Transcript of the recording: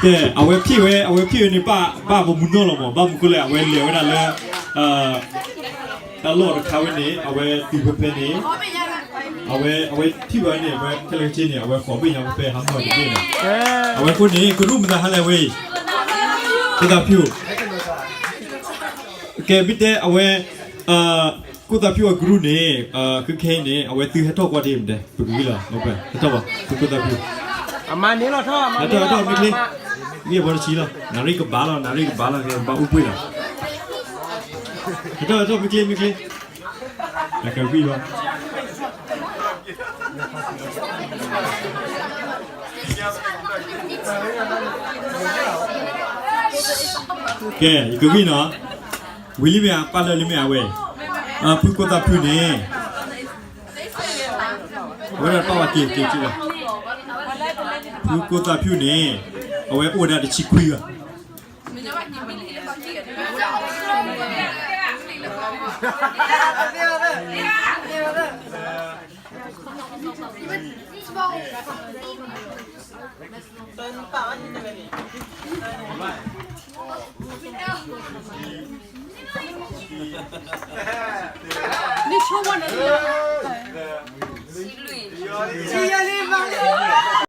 ကဲ, အဝဲဖံးဝဲ, အဝဲဖံးဝဲန့ၣ် ဘၣ်, ဘၣ်ပမုၢ်နီၢ်လီၤမး, ဘၣ်မနုၤဃိလဲၣ်, အဝဲလဲၤဝဲဒၣ်လၢ တၢ်လီၢ်တခါဝဲန့ၣ် အဝဲတုၤဖဲဖဲန့ၣ်, အဝဲ, အဝဲထံၣ်ဘၣ်ဝဲန့ၣ် အဝဲခဲလၢာ်ကဆ့န့ၣ် အဝဲဃီၤဘ့ၣ်ညါဖဲဖဲဟးမီၢ်တဘ့ၣ်န့ၣ်, အဝဲအဃိန့ၣ် ကရူၢ်မတၤဟါလဲၣ်ဝဲအံၤ, ဖိသၣ်ဖၠူၣ်, ကဲ, မ့ၢ်တဲအဝဲ ဖိသၣ်ဖၠူၣ်အကရူၢ်န့ၣ်, ခဲခဲအံၤန့ၣ် အဝဲသုဟဲထီၣ်ကွၢ်ဒ်မတဲ, ပကဂံၢ်လီၤ, ဟဲထီၣ်ဘၣ်, ဖိသၣ်ဖၠူၣ်, ဟဲထီၣ်ဟဲထီၣ်မ့ၢ်ချ့, ဂံၢ်အဘီတဆံလီၤ, နၣ်ရံၣ်ကဘၣ်လီၤ, နၣ်ရံၣ်ကဘၣ်လီၤ, ကဘၣ်အိၣ်ပှ့ၤလီၤ, ဟဲထီၣ်ဟဲထီၣ်မ့ၢ်ချ့မ့ၢ်ချ့, ကဂံၢ်ဘၣ် ကဲ, ယကဂံၢ်နီၤ, ဝံၤလံမ့ၢ်ဧါ, ပာ်လၢာ်လံမ့ၢ်ဧါဝဲ, ဖုကိသးဖုန့ၣ်, အဝဲဒၣ်ပာ်ဝဲက့ၤက့ၤက့ၤလီၤ, ဖုကိသးဖုန့ၣ်, အဝဲအိၣ်ဝဲဒၣ်တဆံခွံဂၤ မ့ၢ်ဆိဝဲန့ၣ်